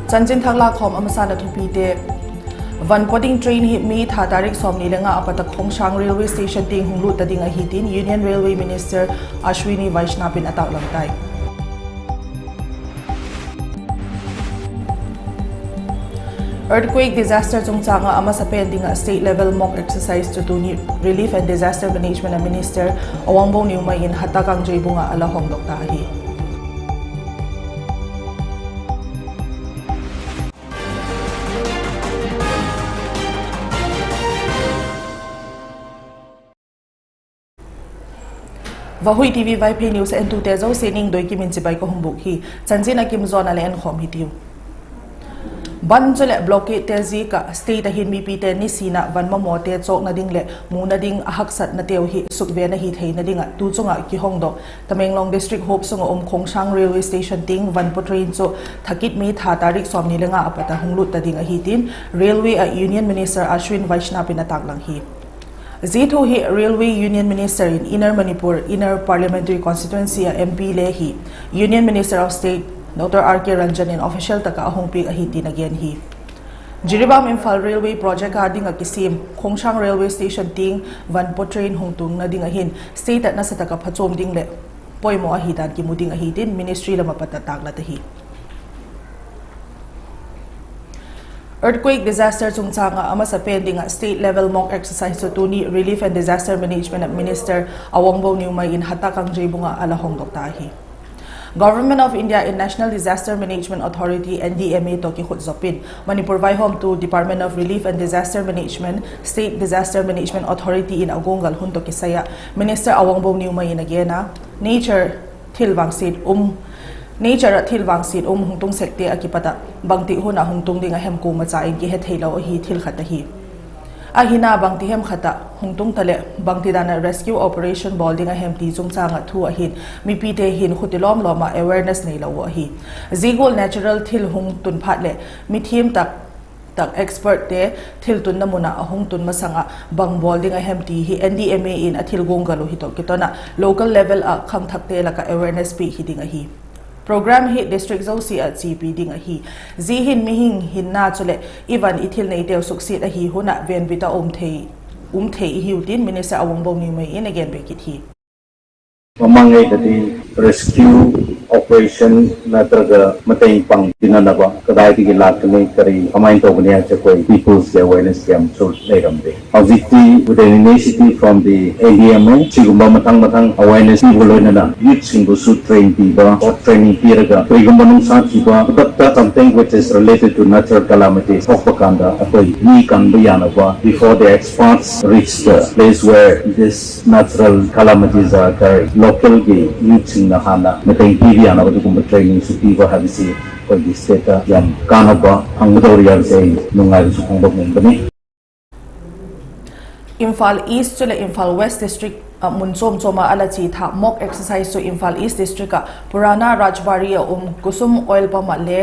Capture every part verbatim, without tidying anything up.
Chanchin thak lâkkhawm a masana thupite. Van paw ding train hi May tha tarik sawmni le nga a pat a Khongsang Railway Station tiang hung lût ta ding ahi tin Union Railway Minister Ashwini Vaishnaw in a taklang tai. Earthquake disaster chungchâng ah a masa pen ding ah state level mock exercise chu tuni Relief and Disaster Management a Minister Awangbou Newmai in Hatta Kangjebung ah a la hongdok ta ahi. Vahui TV Vaiphei News entute zosia ning doi kim in chibai ka hung bûk hi. Chanchin a kim zawn a le enkhawm hitiu. Bandh chuleh blockadete ziak ah state ah hin mipite nisin a van mamawte chawkna ding leh muna ding a haksatnateu hi sukvena hi theina ding ah tu chung ah kihongdok Tamenglong District huap sung ah um Khongsang Railway Station tiang van paw train chu thakit May tha tarik sawmni le nga a pat a hung lût ta ding ahi tin Railway ah Union Minister Ashwin Vaishnaw in a taklang hi. Zia thu hi Railway Union Minister in Inner Manipur, Inner Parliamentary Constituency ah MP le hi, Union Minister of State Dr R K Ranjan in official tak ah a hung piak ahi tin a gen hi. Jiribam Imphal Railway Project a ding ah kisiam Khongsang Railway Station tiang van paw train hung tungna ding ah hin state ah nasa tak ah phachuam ding leh poimaw ahi dan kimu ding ahi tin ministry lam a pat a taklat ahi. Earthquake disaster chungchâng ah a masa pen ding ah state level mock exercise chu tuni Relief and Disaster Management Minister Awangbou Newmai in Hatta Kangjebung ah a la hongdok ta ahi. Government of India in National Disaster Management Authority, N D M A tawh kikhutzop in Manipur vaihawmtu Department of Relief and Disaster Management, State Disaster Management Authority in a guanggal hun tawh kisai ah Minister Awangbou Newmai in a gen a, nature thil vangsiat um, nature ah thil vangsiat um hung tung sekte a kipat ah bangti hun ah hung tung ding a hem kuama cha in kihe theilo ahi thil khat ahi. Ahina bangti hem khat ah hung tung taleh bangti dan ah rescue operation bawl ding a hem ti chungchâng ah thu ahin mipite hin khuti lawm lawm ah awareness neilo uh ahi. Zia gual natural thil hung tun phat leh mithiam tak tak expertte thil tunna mun ah a hung tun masang ah bang bawl ding a hem ti hi N D M A in a thil guanggal uh hi tawh kiton ah local level ah khangthakte lak ah awareness piak hi ding ahi. Program hi district zosia ah chiapi ding ahi. Zia hin mihing hinna chuleh i van i thil neiteu suksiat ahi hun ah venbit ah um thei, um thei i hiu tin Minister Awangbou Newmai in a gen bek kit hi. ꯃꯃꯥꯡꯉꯩꯗꯗꯤ rescue operation ꯅꯠꯇ꯭ꯔꯒ ꯃꯇꯦꯡ ꯄꯥꯡꯕꯤꯅꯅꯕ ꯀꯗꯥꯏꯗꯒꯤ ꯂꯥꯛꯀꯅꯤ, ꯀꯔꯤ ꯀꯃꯥꯏꯅ ꯇꯧꯒꯅꯤ ꯍꯥꯏꯕꯁꯦ ꯑꯩꯈꯣꯏ peopleꯁꯀꯤ awareness ꯀꯌꯥꯝꯁꯨ ꯂꯩꯔꯝꯗꯦ꯫ ꯍꯧꯖꯤꯛꯇꯤ with an initiative from the N D M A ꯁꯤꯒꯨꯝꯕ ꯃꯊꯪ ꯃꯊꯪ awareness ꯄꯤꯕ ꯂꯣꯏꯅꯅ youthꯁꯤꯡꯕꯨꯁꯨ train ꯄꯤꯕ, training ꯄꯤꯔꯒ ꯀꯔꯤꯒꯨꯝꯕ ꯅꯨꯡꯁꯥ ꯊꯤꯕ ꯈꯨꯗꯛꯇ something which is related to natural calamity ꯊꯣꯛꯄ ꯀꯥꯟꯗ ꯑꯩꯈꯣꯏ ꯃꯤ ꯀꯟꯕ ꯌꯥꯅꯕ before the experts reach the place where this natural calamities are occurring, localꯒꯤ youthꯁꯤꯡꯅ ꯍꯥꯟꯅ ꯃꯇꯦꯡ ꯄꯤꯕ ꯌꯥꯅꯕ ꯑꯗꯨꯒꯨꯝꯕ trainingꯁꯨ ꯄꯤꯕ ꯍꯥꯏꯕꯁꯤ ꯑꯩꯈꯣꯏꯒꯤ stateꯇ ꯌꯥꯝ ꯀꯥꯟꯅꯕ ꯐꯪꯒꯗꯧꯔꯤ ꯍꯥꯏꯕꯁꯦ ꯑꯩ ꯅꯨꯡꯉꯥꯏꯕꯁꯨ ꯐꯣꯡꯗꯣꯛꯅꯤꯡꯕꯅꯤ꯫ Imphal East chuleh Imphal West district ah mun chuam chuam ah a la chia thâk mock exercise chu Imphal East district ah Purana Rajbari ah um Kusum Oil Pump ah le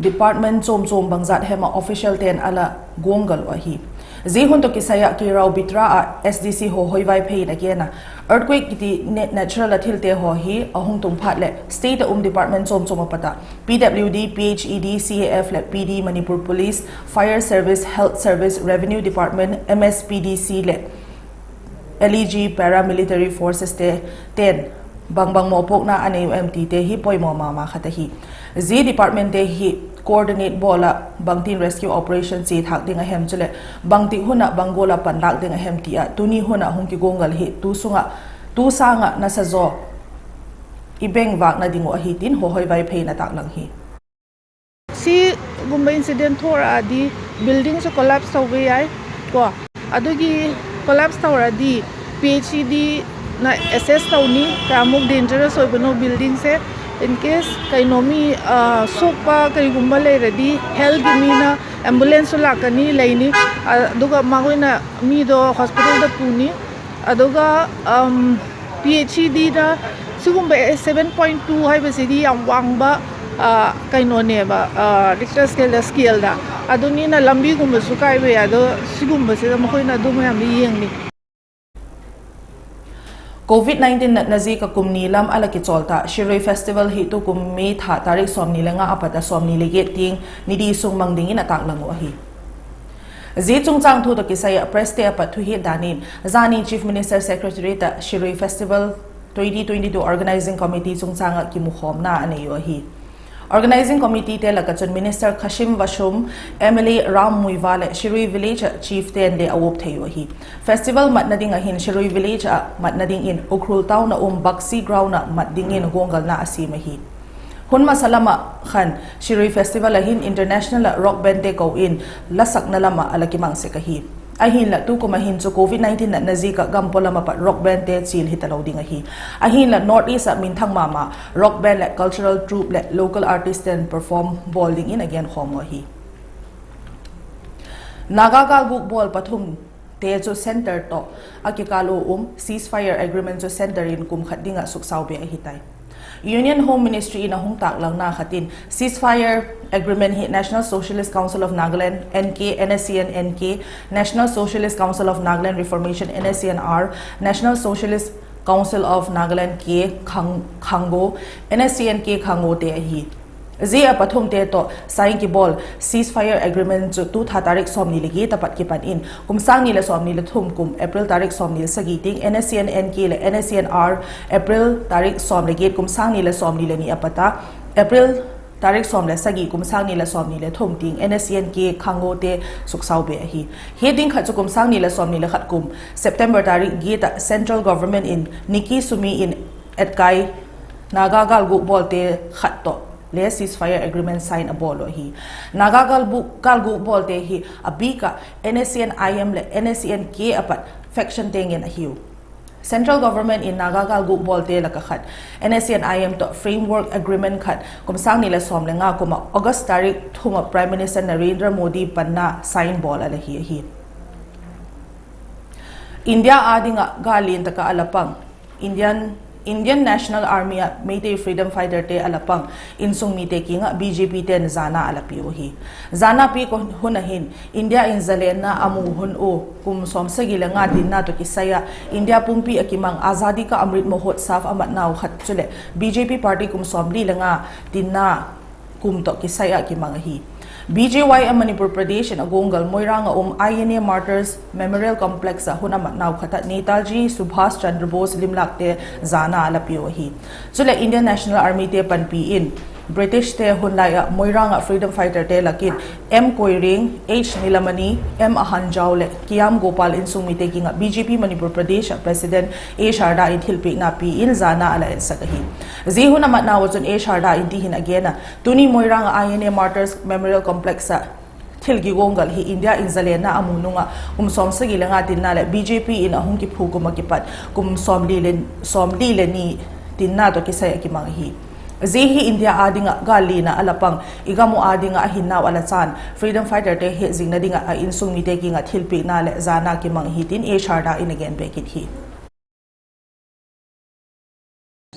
department chuam chuam bangzat hem ah officialte'n a la guanggal uh ahi. Zia hun tawh kisai ah Keirao Bitra ah S D C Hohoi Vaiphei in a gen a, earthquake kiti natural a thilte haw hi a hung tung phat leh state ah um department chuam chuam a pat ah P W D, P H E D, C A F leh P D, Manipur Police, Fire Service, Health Service, Revenue Department, M S P D C leh L E G Paramilitary Forceste, te'n bangbang mawpuakna a nei uh em tite hi poimaw ma ma khat ahi. Zia departmentte hi coordinate bawl ah bangtin rescue operation chia thâk ding a hem chuleh bangtik hun ah bang gual ah panlâk ding a hem ti ah tuni hun ah hung kiguanggal hi tu sung ah, tu sâng ah nasa zaw i bengvâkna ding uh ahi tin Hohoi Vaiphei in a taklang hi. ꯁꯤꯒꯨꯝꯕ incident ꯊꯣꯛꯂꯛꯑꯗꯤ buildingꯁꯨ collapse ꯇꯧꯕ ꯌꯥꯏ ꯀꯣ꯫ ꯑꯗꯨꯒꯤ collapse ꯇꯧꯔꯗꯤ P H E Dꯅ assess ꯇꯧꯅꯤ ꯀꯌꯥꯃꯨꯛ dangerous ꯑꯣꯏꯕꯅꯣ buildingꯁꯦ꯫ In case ꯀꯩꯅꯣ ꯃꯤ, ꯑ, ꯁꯣꯛꯄ ꯀꯔꯤꯒꯨꯝꯕ ꯂꯩꯔꯗꯤ healthꯀꯤ ꯃꯤꯅ ambulanceꯁꯨ ꯂꯥꯛꯀꯅꯤ, ꯂꯩꯅꯤ꯫ ꯑꯗꯨꯒ ꯃꯈꯣꯏꯅ ꯃꯤꯗꯣ hospitalꯗ ꯄꯨꯅꯤ꯫ ꯑꯗꯨꯒ, ꯑꯝ, P H E Dꯗ ꯁꯤꯒꯨꯝꯕ seven point two ꯍꯥꯏꯕꯁꯤꯗꯤ ꯌꯥꯝ ꯋꯥꯡꯕ, ꯑ, ꯀꯩꯅꯣꯅꯦꯕ, ꯑ, Richter scaleꯗ, scaleꯗ꯫ ꯑꯗꯨꯅꯤꯅ ꯂꯝꯕꯤꯒꯨꯝꯕꯁꯨ ꯀꯥꯏꯕ ꯌꯥꯏ꯫ ꯑꯗꯣ ꯁꯤꯒꯨꯝꯕꯁꯤꯗ ꯃꯈꯣꯏꯅ ꯑꯗꯨ ꯃꯌꯥꯝꯗꯣ ꯌꯦꯡꯅꯤ꯫ Covid nineteen natna ziak ah kum ni lam a la kichawl ta Shirui Festival hi tukum May tha tarik sawmni le nga a pat a sawmni le giat tiang ni di sung mang dingin a tâklang uh ahi. Zia chungchâng thu tawh kisai ah presste a pat thuhiat dan in, zani Chief Minister Secretariat ah Shirui Festival twenty twenty-two Organising Committee chungchâng ah kimukhawmna a nei uh ahi. Organising Committeete lak ah chun Minister Khashim Vashum, M L A Ram Muivah leh Shirui Village ah Chiefte'n le a uap thei uh ahi. Festival matna ding ah hin Shirui Village ah matna dingin Ukhrul Town ah um Bakshi Ground ah mat dingin guanggalna a siam ahi. Hun masa lam ah khan Shirui Festival ah hin international ah rock bandte ko in la sakna lam ah a la kimang sek ahi. Ahinla tukum ah hin chu Covid nineteen natna ziak ah gam pawlam ah pat rock bandte chial hitalo ding ahi. Ahinla North East ah minthang ma ma rock band leh cultural troupe leh local artistte'n perform bawl dingin a genkhawm uh ahi. Naga gâlguk bawl pathumte chu centre tawh a kikâl ua um ceasefire agreement chu centre in kum khat ding ah suksau be ahi tai. Union Home Ministry in a hung tâklangna khat in ceasefire agreement hi National Socialist Council of Nagaland, N K, N S C N N K, National Socialist Council of Nagaland Reformation, N S C N R, National Socialist Council of Nagaland K, Khang-, Khango, N S C N K Khangote ahi. Zia pathumte tawh sign kibawl ceasefire agreement chu tu tha tarik sawmni le giat a pat kipan in kum sâng ni leh sawmni le thum kum April tarik sawmni le sagi tiang N S C N N K leh N S C N R April tarik sawm le giat kum sâng ni leh sawmni le ni a pat a, April tarik sawm le sagi kum sâng ni leh sawmni le thum tiang N S C N K Khangote suksau be ahi. Hi ding khat chu kum sâng ni leh sawmni le khat kum September tarik giat ah Central Government in Niki Sumi in etkai Naga gâlguk bawlte khat tawh le ceasefire agreement sign a bawl uh ahi. Naga gâlguk bawlte hi a bik ah N S C N I M leh N S C N K a pat factionte ngen ahiu. Central Government in Naga gâlguk bawlte lak ah khat N S C N I M tawh framework agreement khat kum sâng ni leh sawm le nga kum ah August tarik thum ah Prime Minister Narendra Modi panna sign bawl a la hi ahi. India â ding ah gâl lian tak ah a la pang Indian, Indian National Army ah Meitei freedom fighterte a la pang insung mite kiang ah B J Pte'n zana a la piu ahi. Zana piak hun ah hin India in zalenna a mu hun ua kum sawmsagi le nga tinna tawh kisai ah India pumpi ah kimang Azadi Ka Amrit Mahotsav a matnau khat chuleh B J P party kum sawmli le nga tinna kum tawh kisai ah kimang ahi. B J Y M Manipur Pradesh in a guanggal Moirang ah um I N A Martyrs Memorial Complex ah hun a matnau khat ah Netaji Subhas Chandra Bose limlâkte zana a la piu ahi. Chuleh Indian National Armyte panpi in Britishte hun lai ah Moirang ah freedom fighterte lak in M Koireng, H Nilamani, M Ahanjao leh K M Gopal insung mite kiang ah B J P Manipur Pradesh ah President A Sharda in thilpiakna pi in zana a la ensak ahi. Zia hun a matnau ah chun A Sharda in ti hin a gen a, tuni Moirang ah I N A Martyrs Memorial Complex ah thil kiguanggal hi India in zalenna a mu nung ah kum sawmsagi le nga tinna leh B J P in a hung kiphuk kum ah kipat kum sawmli le, sawmli le ni tinna tawh kisai ah kimang ahi. Zia hi India â ding ah gâl lian ah a la pang, i gam u â ding ah a hinnau a la chân freedom fighterte hetzingna ding ah a insung mite kiang ah thilpiakna leh zana kimang ahi tin A Sharda in a gen bêk kit hi.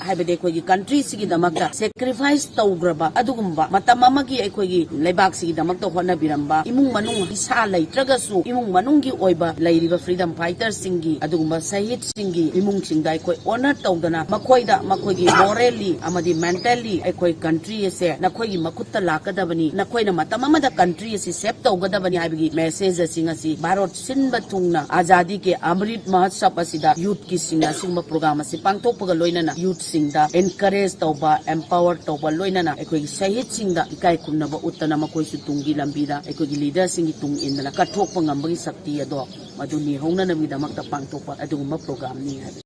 ꯍꯥꯏꯕꯗꯤ ꯑꯩꯈꯣꯏꯒꯤ country ꯁꯤꯒꯤꯗꯃꯛꯇ sacrifice ꯇꯧꯈ꯭ꯔꯕ ꯑꯗꯨꯒꯨꯝꯕ ꯃꯇꯝ ꯑꯃꯒꯤ ꯑꯩꯈꯣꯏꯒꯤ ꯂꯩꯕꯥꯛꯁꯤꯒꯤꯗꯃꯛꯇ ꯍꯣꯠꯅꯕꯤꯔꯝꯕ ꯏꯃꯨꯡ ꯃꯅꯨꯡ ꯏꯁꯥ ꯂꯩꯇ꯭ꯔꯒꯁꯨ ꯏꯃꯨꯡ ꯃꯅꯨꯡꯒꯤ ꯑꯣꯏꯕ ꯂꯩꯔꯤꯕ freedom fighter ꯁꯤꯡꯒꯤ ꯑꯗꯨꯒꯨꯝꯕ ꯁꯍꯤꯗ ꯁꯤꯡꯒꯤ ꯏꯃꯨꯡꯁꯤꯡꯗ ꯑꯩꯈꯣꯏ honour ꯇꯧꯗꯅ ꯃꯈꯣꯏꯗ ꯃꯈꯣꯏꯒꯤ morally ꯑꯃꯗꯤ mentally ꯑꯩꯈꯣꯏ country ꯑꯁꯦ ꯅꯈꯣꯏꯒꯤ ꯃꯈꯨꯠꯇ ꯂꯥꯛꯀꯗꯕꯅꯤ, ꯅꯈꯣꯏꯅ ꯃꯇꯝ ꯑꯃꯗ country ꯑꯁꯤ save ꯇꯧꯒꯗꯕꯅꯤ ꯍꯥꯏꯕꯒꯤ message ꯁꯤꯡ ꯑꯁꯤ ꯚꯥꯔꯠ ꯁꯤꯟꯕ ꯊꯨꯡꯅ ꯑꯥꯖꯥꯗꯤ ꯀꯦ ꯑꯃ꯭ꯔꯤꯠ ꯃꯍꯣꯠꯁꯕ ꯑꯁꯤꯗ youth ꯀꯤ ꯁꯤꯡꯅ ꯑꯁꯤꯒꯨꯝꯕ program ꯑꯁꯤ ꯄꯥꯡꯊꯣꯛꯄꯒ ꯂꯣꯏꯅꯅ youth ꯁꯤꯡꯗ encourage ꯇꯧꯕ, empower ꯇꯧꯕ, ꯂꯣꯏꯅꯅ ꯑꯩꯈꯣꯏꯒꯤ ꯁꯍꯤꯗ ꯁꯤꯡꯗ ꯏꯀꯥꯏ ꯈꯨꯝꯅꯕ ꯎꯠꯇꯅ ꯃꯈꯣꯏꯁꯨ ꯇꯨꯡꯒꯤ ꯂꯝꯕꯤꯗ ꯑꯩꯈꯣꯏꯒꯤ leader ꯁꯤꯡꯒꯤ ꯇꯨꯡ ꯏꯟꯗꯅ ꯀꯠꯊꯣꯛꯄ ꯉꯝꯕꯒꯤ ꯁꯛꯇꯤ ꯑꯗꯣ ꯃꯗꯨ ꯅꯤꯍꯧꯅꯅꯕꯒꯤꯗꯃꯛꯇ ꯄꯥꯡꯊꯣꯛꯄ ꯑꯗꯨꯒꯨꯝꯕ program ꯅꯤ ꯍꯥꯏꯕ꯫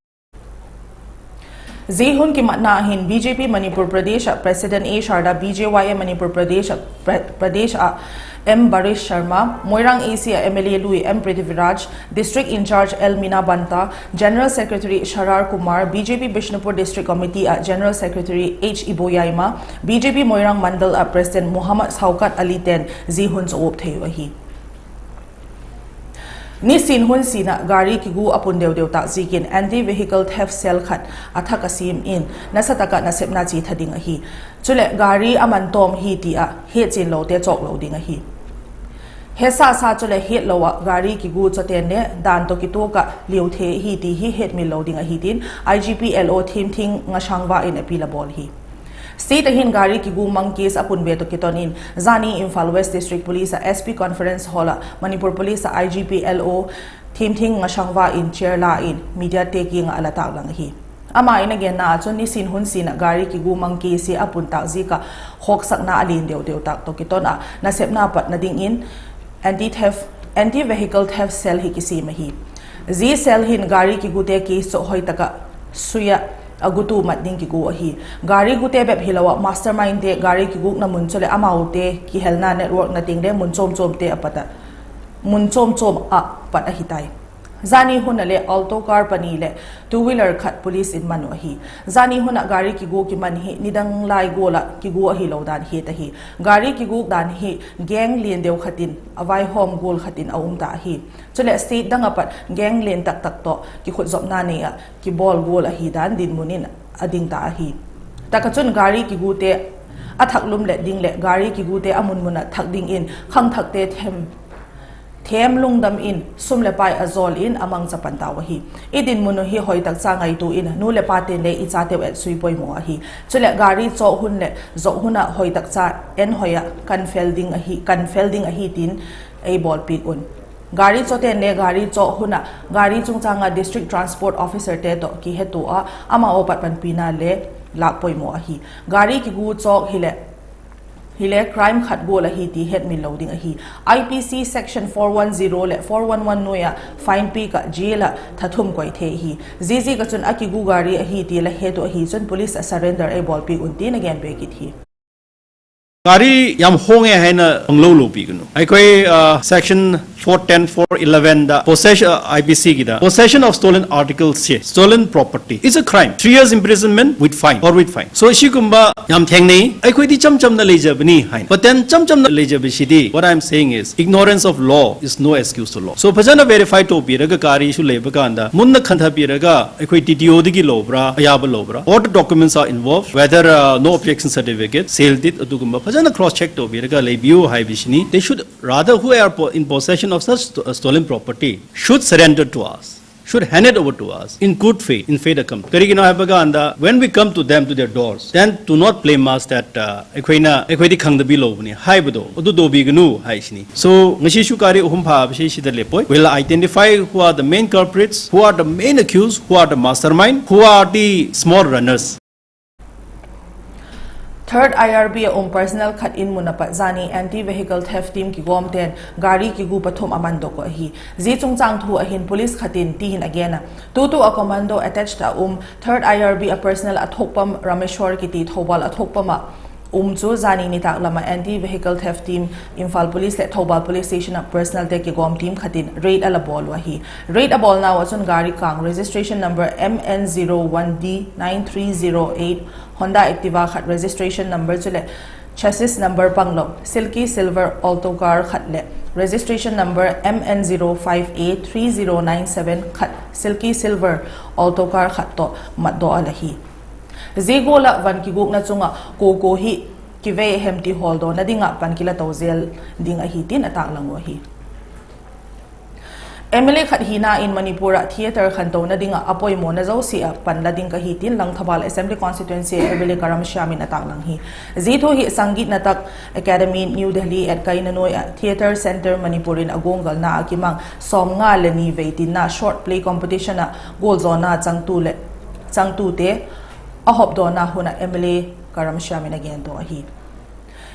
Zia hun kimatna hin B J P Manipur Pradesh ah President A Sharda, B J Y M Manipur Pradesh ah, Pra-, Pradesh ah M Barish Sharma, Moirang A C ah M L A lui M Prithviraj, District in-charge L Mina Banta, General Secretary Sharar Kumar, B J P Bishnupur District Committee ah General Secretary H Iboyaima, B J P Moirang Mandal ah President Muhammad Shaukat Ali ten zia hun chu uap thei uh ahi. Nisin hun sin ah gari kigu a pun deu deu tâk ziakin anti vehicle theft cell khat a thak a siam in nasa tak ah nasepna chi tha ding ahi. Chuleh gari a man tawm hi ti ah hetchian lote chawk lo ding ahi. Hesa sa chuleh hiatlo ah gari kigu chawte'n le dan tawh kituak ah liu thei hi ti hi hetmil lo ding ahi tin I G P L O Thimthing Ngashangva in appeal a bawl hi. State ah hin gari kigu mang case a pun be tawh kiton in zani Imphal West District Police ah S P Conference Hall ah Manipur Police ah I G P L O Thimthing Ngashangva in chair la in mediate kiang ah a la tâklang ahi. Ama in a genna ah chun nisin hun sin ah gari kigu mang case a pun tâk ziak ah khawksakna a lian deu deu tâk tawh kiton ah nasepna patna dingin anti theft, anti vehicle theft cell hi kisiam ahi. Zia cell hin gari kigute case chu hoi tak ah sui ah a gutu mat ding kigu ahi. Gari gute bep hilo ah mastermindte gari kigukna mun chuleh amaute kihelna networkna tiang le mun chuam chuamte a pat ah, mun chuam chuam ah pat ahi tai. Zani hun ah le Alto car pani leh two wheeler khat police in man uh ahi. Zani hun ah gari kigu kiman hi nidang lai gual ah kigu ahilo dan het ahi. Gari kiguk dan hi gang lian deu khat in a vaihawm gual khat in a um ta ahi. Chuleh state dang ah pat gang lian tak tak tawh kikhutzopna nei ah kibawl gual ahi dan dinmun in a ding ta ahi. Tak ah chun gari kigute a thaklum let ding leh gari kigute a mun mun ah thak dingin khangthakte them them lungdam in sum leh pai a zawl in a mangcha pan tau ahi. I dinmun uh hi hoi tak cha ngaitua in nu leh pate'n le i chateu et sui poimaw ahi. Chuleh gari chawk hun leh zok hun ah hoi tak cha en hoi ah kan fel ding ahi, kan fel ding ahi tin ei bawlpiak un. Gari chawte'n le gari chawk hun ah gari chungchâng ah District Transport Officerte tawh kihetua ah amau a pat panpina le lâk poimaw ahi. Gari kigu chawk hileh hile crime khat gual ahi ti hetmil lo ding ahi. I P C section four one zero leh four one one nuai ah fine piak ah jail ah tha thum koi thei ahi. Ziaziak ah chun a kigu gari ahi ti la het uh ahi chun police ah surrender ei bawlpiak un tin a gen be kit hi. गाड़ी याम होंगे है ना, पंगलो लो पी कनु। ꯑꯩꯈꯣꯏ, ꯑ, section four ten, four eleven ꯗ possession, ꯑ, I P C ꯒꯤꯗ possession of stolen articles ꯁꯦ, stolen property is a crime, three years imprisonment with fine or with fine꯫ So ꯑꯁꯤꯒꯨꯝꯕ ꯌꯥꯝ ꯊꯦꯡꯅꯩ꯫ ꯑꯩꯈꯣꯏꯗꯤ ꯏꯆꯝ ꯆꯝꯅ ꯂꯩꯖꯕꯅꯤ ꯍꯥꯏꯅ꯫ But then ꯏꯆꯝ ꯆꯝꯅ ꯂꯩꯖꯕꯁꯤꯗꯤ, what I am saying is, ignorance of law is no excuse to law꯫ So ꯐꯖꯅ verify ꯇꯧꯕꯤꯔꯒ ꯒꯥꯔꯤꯁꯨ ꯂꯩꯕ ꯀꯥꯟꯗ ꯃꯨꯟꯅ ꯈꯟꯊꯕꯤꯔꯒ ꯑꯩꯈꯣꯏ D T O ꯗꯒꯤ ꯂꯧꯕ꯭ꯔꯥ, ꯑꯌꯥꯕ ꯂꯧꯕ꯭ꯔꯥ, or the documents are involved, whether, uh, no objection certificate, sale deed, ꯑꯗꯨꯒꯨꯝꯕ ꯐꯖꯅ cross check ꯇꯧꯕꯤꯔꯒ ꯂꯩꯕꯤꯌꯨ ꯍꯥꯏꯕꯁꯤꯅꯤ꯫ They should, rather, who are po-, in possession of such sto-, stolen property should surrender to us, should hand it over to us in good faith, in fait accompli꯫ ꯀꯔꯤꯒꯤꯅꯣ ꯍꯥꯏꯕ ꯀꯥꯟꯗ, when we come to them, to their doors, then do not blame us that, uh, ꯑꯩꯈꯣꯏꯅ, ꯑꯩꯈꯣꯏꯗꯤ ꯈꯪꯗꯕꯤ ꯂꯧꯕꯅꯤ ꯍꯥꯏꯕꯗꯣ, ꯑꯗꯨ ꯇꯧꯕꯤꯒꯅꯨ ꯍꯥꯏꯁꯤꯅꯤ꯫ So, ꯉꯁꯤꯁꯨ ꯒꯥꯔꯤ ꯑꯍꯨꯝ ꯐꯥꯕꯁꯤ ꯁꯤꯗ ꯂꯦꯞꯄꯣꯏ꯫ We'll identify who are the main culprits, who are the main accused, who are the mastermind, who are the small runners꯫ Third I R B a um personnel khat in mun a pat zani anti vehicle theft team kigawmte'n gari kigu pathum a mandok uh ahi. Zia chungchâng thu ah hin police khat in ti hin a gen a, tutu a commando attached a um Third I R B a personnel a thokpam Rameshwar kiti Thoubal a thokpam ah um chu zani nitâk lam ah anti vehicle theft team, Imphal Police leh Thoubal Police Station ah personnel te kigawm team khat in raid a la bawl uh ahi. Raid a bawlnau ah chun gari kâng registration number M N zero one D nine three zero eight, Honda Activa khat registration number chuleh chassis number panglo Silky Silver Alto car khat leh registration number M N zero five A three zero nine seven khat Silky Silver Alto car khat tawh matdaw a la hi. Zia gual ah van kigukna chung ah kua kua hi kivei hem ti hawldawna ding ah pan kila to zel ding ahi tin a tâklang uh ahi. M L A khat hina in Manipur ah theatre khantona ding ah a poimawna zosia ah pan la ding ka hi tin Langthabal Assembly Constituency M L A Karam Shyam in a tâklang hi. Zia thu hi Sangeet Natak Academy, New Delhi etkaina nuai ah Theatre Centre Manipur in a guanggalna ah kimang sawmnga le ni vei tinna short play competition ah gualzawna changtu leh changtute a hawmdawna hun ah M L A Karam Shyam in a gen to ahi.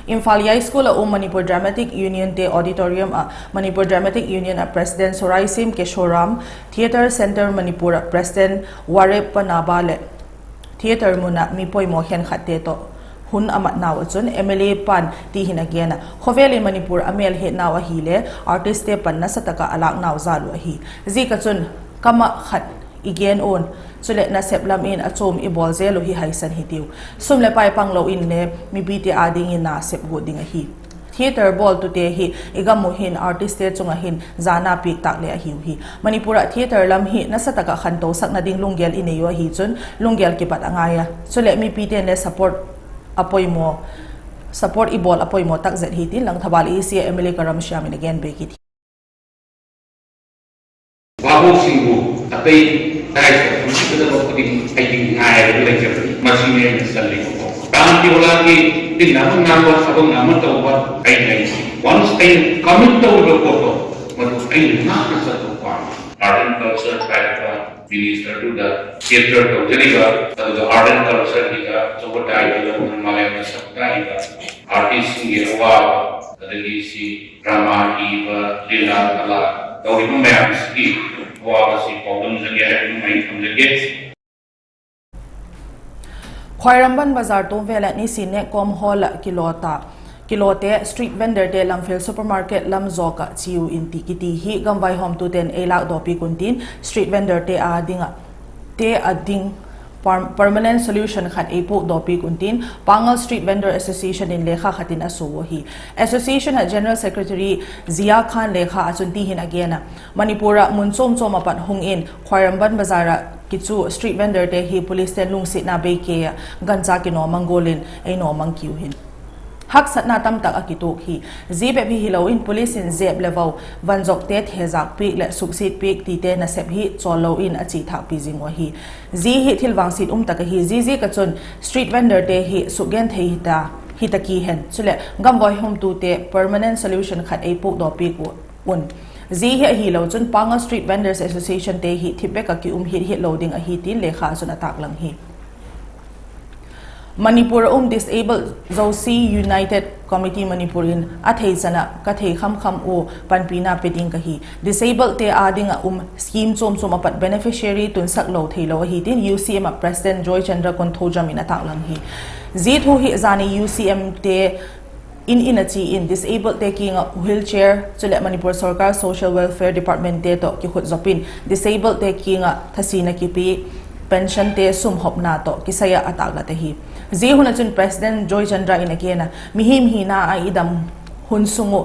Imphal Yai School ah um Manipur Dramatic Union te auditorium ah Manipur Dramatic Union ah President Soraisem Keshoram, Theatre Centre Manipur ah President Warep Panaba leh theatre mun ah mi poimaw khenkhatte tawh hun a matnau ah chun M L A pa'n ti hin a gen a, khawvel in Manipur a mêl hetnau ahile artistte pan nasa tak ah a lâknau jal uh ahi. Ziak ah chun kam ah khat i gen un, chuleh nasep lam in a chuam i bawl zel uh hi haisan hitiu. Sum leh pai panglo inle mipite â dingin na sep guat ding ahi. Theatre bawltute hi i gam uh hin artistte chung ah hin jana piak tâk le ahiu hi. Manipur ah theatre lam hi nasa tak ah khantosakna ding lunggel i nei uh ahi chun lunggel kipat a ngai a, chuleh mipite'n le support a poimaw support i bawl a poimaw tak zet hi tin Langthabal A C a M L A Karam Shyam in a gen bek hi. Babu Singh bu atai, tai sa kusi kada ba kuding ai ding ngai le le jab ma si ne na sal le ko. Ram ti wala ki tin na na ba sa ba na ma to ba ai ngai. Once ai commit to ba ko to. Ma tu ai na na sa to pa. Art and Culture pai pa minister tu da theater to jadi ba. Adu da art and culture kita to ba dai ba lo na ma le na sa dai ba. Artist sing ge wa. Adu di si. Drama i va, lila kala, tawh i va mayam si, wa va si pawdam zage, hai mai tham zage. Khwairamband Bazar tumvel ah nisin Nekom Hall ah kilawta, kilawte street vendorte Lamphel Supermarket lam zawk ah chiu in ti kiti hi gamvaihawmtute'n ei lâkdawpiak untin street vendorte â ding ah, te a ding permanent solution khat ei puakdawpiak untin Pangal Street Vendor Association in lekha khat in a sua uh ahi. Association ah General Secretary Zia Khan lekha ah chun ti hin a gen a, Manipur ah mun chuam chuam ah pat hung in Khwairamband Bazar ah kichu street vendorte hi policete'n lungsiatna bei kei ah gancha kinawm mang gual in ei nawm mang kiu hin haksatna tamtak a kituak hi. Zia bep hi hilo in police in zep le vo, vanzawkte thezâk piak leh suksiat piak tite nasep hi chawllo in a chi thâkpi zing uh ahi. Zia hi thil vangsiat um tak ahi. Ziaziak ah chun street vendorte hi sukgenthei hita, hita ki hen, chuleh gamvaihawmtute permanent solution khat ei puakdawpiak un. Zia hi ahilo chun Pangal Street Vendors Associationte hi thip bek ah ki um hit hit lo ding ahi tin lekha ah chun a tâklang hi. Manipur ah um Disabled Zosia United Committee Manipur in a theichan ah ka thei khamkham ua panpina pe ding ka hi. Disabledte â ding ah um scheme chuam chuam ah pat beneficiary tunsak lo theilo ahi tin U C M ah President Joychandra Konthoujam in a tâklang hi. Zia thu hi zani U C Mte in in a chi in disabledte kiang ah wheelchair chuleh Manipur sorkar Social Welfare Departmentte tawh kikhutzop in disabledte kiang ah thasina kipi, pensionte sum hopna tawh kisai ah a tâklat ahi. Zia hun ah chun President Joychandra in a gen a, mihing hina ah i dam hun sung uh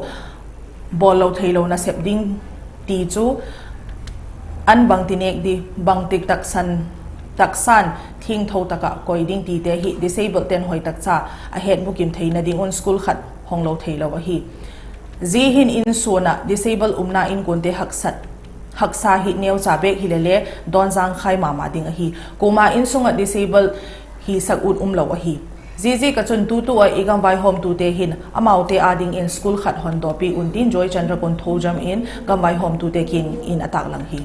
bawllo theilo nasep ding ti chu an bangti nêk di, bangtik taksan, taksan thiangtho tak ah koi ding tite hi disabledte'n hoi tak cha a het bukim theina ding un school khat honglo theilo ahi. Zia hin insuan ah disable umna inkuante haksat, haksa hi neucha bêk hile le dawnzangkhai ma ma ding ahi. Kuama insung ah disable hisak ut umlo ahi. Ziaziak ah chun tutu ah i gamvaihawmtute hin amaute â dingin school khat hondawpi untin Joychandra Konthoujam in gamvaihawmtute kiang in a tâklang hi.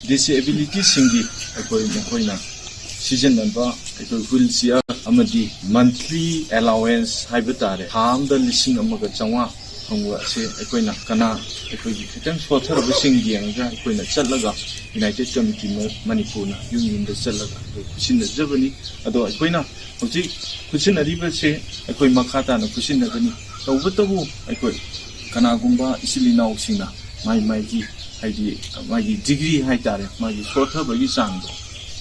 Disability ꯁꯤꯡꯒꯤ ꯑꯩꯈꯣꯏ ꯃꯈꯣꯏꯅ ꯁꯤꯖꯤꯟꯅꯕ ꯑꯩꯈꯣꯏ wheelchair ꯑꯃꯗꯤ monthly allowance ꯍꯥꯏꯕ ꯇꯥꯔꯦ, ꯊꯥ ꯑꯃꯗ ꯂꯤꯁꯤꯡ ꯑꯃꯒ ꯆꯥꯝꯃꯉꯥ ꯐꯪꯕ ꯑꯁꯦ ꯑꯩꯈꯣꯏꯅ ꯀꯅꯥ, ꯑꯩꯈꯣꯏꯒꯤ ꯈꯤꯇꯪ ꯁꯣꯠꯊꯔꯕꯁꯤꯡ ꯌꯦꯡꯉꯒ ꯑꯩꯈꯣꯏꯅ ꯆꯠꯂꯒ United Committee ꯃ-, ꯃꯅꯤꯄꯨꯔꯅ ꯌꯨꯝ ꯌꯨꯝꯗ ꯆꯠꯂꯒ ꯑꯩꯈꯣꯏ ꯈꯨꯠꯁꯤꯟꯅꯖꯕꯅꯤ꯫ ꯑꯗꯣ ꯑꯩꯈꯣꯏꯅ ꯍꯧꯖꯤꯛ ꯈꯨꯠꯁꯤꯟꯅꯔꯤꯕꯁꯦ ꯑꯩꯈꯣꯏ ꯃꯈꯥ ꯇꯥꯅ ꯈꯨꯠꯁꯤꯟꯅꯒꯅꯤ꯫ ꯇꯧꯕꯇꯕꯨ ꯑꯩꯈꯣꯏ ꯀꯅꯥꯒꯨꯝꯕ ꯏꯆꯤꯜ ꯏꯅꯥꯎꯁꯤꯡꯅ ꯃꯥꯏ ꯃꯥꯏꯒꯤ, ꯍꯥꯏꯗꯤ, ꯃꯥꯒꯤ degree ꯍꯥꯏꯇꯥꯔꯦ, ꯃꯥꯒꯤ ꯁꯣꯠꯊꯕꯒꯤ ꯆꯥꯡꯗꯣ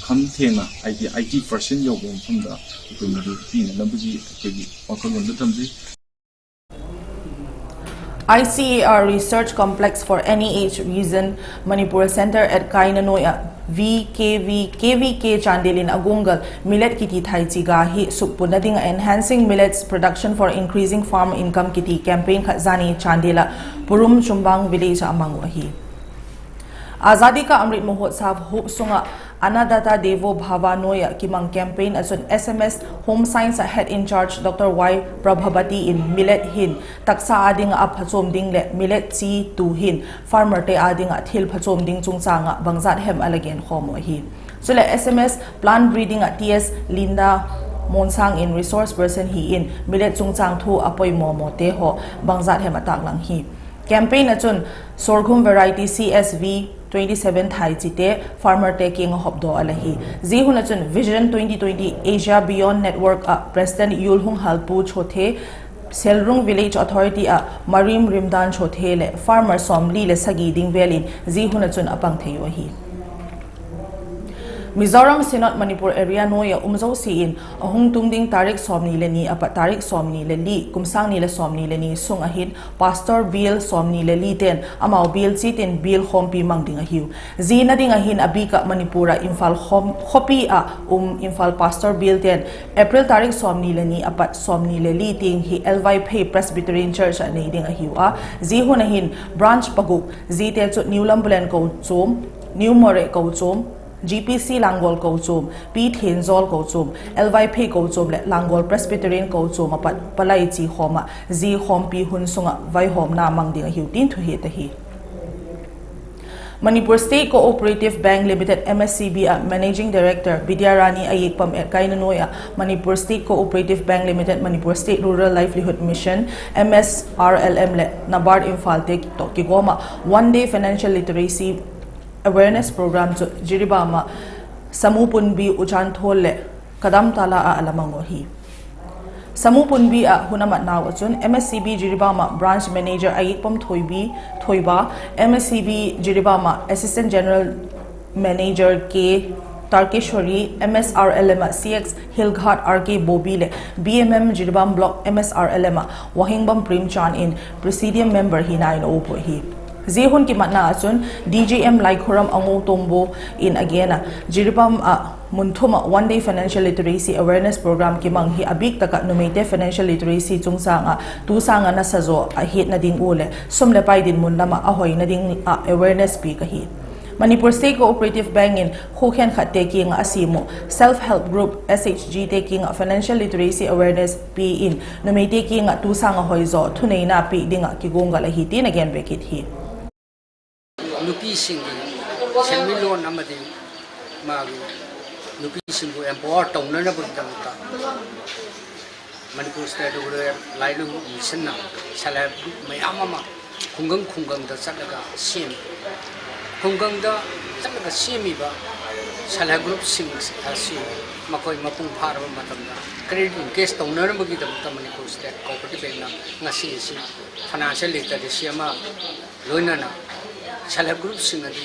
ꯈꯝ ꯊꯦꯡꯅ, ꯍꯥꯏꯗꯤ, eighty percent ꯌꯧꯕ ꯃꯐꯝꯗ ꯑꯩꯈꯣꯏ ꯃꯗꯨ ꯄꯤꯅꯅꯕꯒꯤ ꯑꯩꯈꯣꯏꯒꯤ ꯋꯥꯈꯜꯂꯣꯟꯗ ꯊꯝꯖꯩ꯫ I C A R Research Complex for N E H Region Manipur Centre at Kainanoi ah V K V, K V K Chandel in a guanggal millet kiti thaichi ga hi sukpunna ding ah Enhancing Millets Production for Increasing Farm Income kiti campaign khat zani Chandel ah Purum Chumbang Village ah a mang uh ahi. Azadi Ka Amrit Mahotsav huap sung ah Annadata Devo Bhava nuai ah kimang campaign ah chun S M S Home Science ah Head in Charge Doctor Y Prabhabati in millet hin taksa â ding ah a phachuam ding leh millet chi tu hin farmerte â ding ah thil phachuam ding chungchâng ah bangzat hem a la genkhawm uh ahi. Chuleh S M S Plant Breeding ah T S Linda Monsang in resource person hi in millet chungchâng thu a poimaw mawte haw bangzat hem a tâklang hi. Campaign ah chun sorghum variety C S V twenty seven thaichite farmerte kiang ah hopdaw a la hi. Zia hun ah chun Vision twenty twenty Asia Beyond Network ah President Yulhung Halpu Chothe, Selrung Village Authority ah Marim Rimdan Chothe leh farmer sawmli le sagi ding vêl in zia hun ah chun a pang thei uh ahi. Mizoram Synod Manipur area nuai ah um zosia in a hung tung ding tarik sawmni le ni apat tarik sawmni le li kum sâng ni le sawmni le ni sung ahin Pastor Bial sawmni le li ten amau bial chiat in bial khawmpi mang ding ahiu. Zia na ding ahin a bik ah Manipur ah Imphal khawpi ah um Imphal Pastor Bial ten April tarik sawmni le ni apat sawmni le li tiang hi L. Vaiphei Presbyterian Church ah nei ding ahiu a, zia hun ahin branch paguk, ziate chu New Lambulen kochuam, New Moreh kochuam, G P C Langol kochuam, P. Thianzawl kochuam, L. Vaiphei kochuam leh Langol Presbyterian kochuam apat palai chi khawm ah zia khawmpi hun sung ah vaihawmna mang ding ahiu tin thuhiat ahi. Manipur State Cooperative Bank Limited, M S C B ah Managing Director Bidyarani Ayekpam etkaina nuai ah Manipur State Cooperative Bank Limited, Manipur State Rural Livelihood Mission, M S R L M leh NABARD Imphal te tawh kigawm ah One Day Financial Literacy Awareness Program chu Jiribam ah Samupunbi, Uchanthol leh Kadamtala ah a la mang uh ahi. Samupunbi ah hun a matnau ah chun M S C B Jiribam ah Branch Manager Ayekpam Thoibi, Thoiba, M S C B Jiribam ah Assistant General Manager K. Tarkeshwari, M S R L M ah C X Hilghat R K Bobi leh B M M Jiribam Block M S R L M ah Wahingbam Premchand in Presidium Member hina in a uap uh ahi. Zia hun kimatna ah chun D G M Laikhuram Angou Tombo in a gen a, Jiribam ah mun thum ah One Day Financial Literacy Awareness Program kimang hi a bik tak ah numeite financial literacy chungchâng ah tu sâng ah nasa zaw a hiatna ding uh leh sum leh pai dinmun lam ah a hoina ding ah awareness piak ahi. Manipur State Cooperative Bank in khua khenkhatte kiang ah a siam uh Self Help Group, S H Gte kiang ah financial literacy awareness pi in numeite kiang ah tu sâng ah hoi zaw thuneina piak ding ah kiguanggal ahi tin a gen bek kit hi. Nupi sing, semi loan ama ding, ma, nupi sing bu empower tona na bun dang ta. Manipur State Rural Livelihood Mission na self help group mayam ama khunggang khunggang da chatlaga sem, khunggang da chatlaga sem iba self help group sing asi, makoi mapung pharaba matamda credit linkage tona na bagi dam ta Manipur State Cooperative Bank na ngasi si financial literacy ama loinana self help group sing a di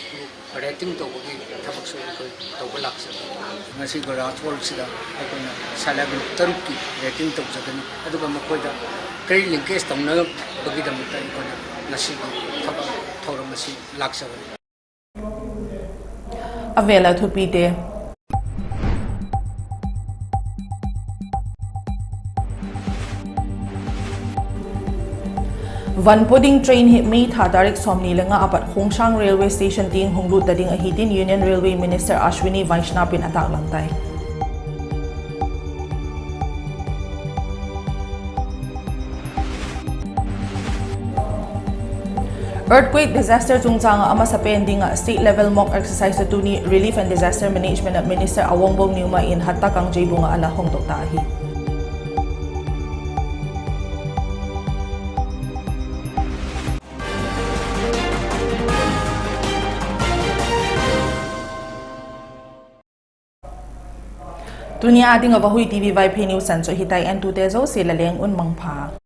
rating tawh bagi thabak su koi tawh lak sa. Ngasi gora thol sida ai kona self help group taruk ki rating tawh sa kani aduga makoida credit linkage tona bagi dam ta ai kona ngasi thabak thoram asi lak sa. A vêl a thupite. Van pua ding train hi May tha tarik sawmni le nga apat Khongsang Railway Station tiang hung lut ta ding ahi tin Union Railway Minister Ashwini Vaishnaw in a taklang tai. Earthquake disaster chungchâng ah a masapen ding ah state level mock exercise tuni Relief and Disaster Management ah Minister Awongbong Newmai in Hatta Kangjeibung ah a la hongdok ta ahi. Tuni a ding ah Vahui TV Vaiphei news san chu hitai, entute zosia la leng un mangpha.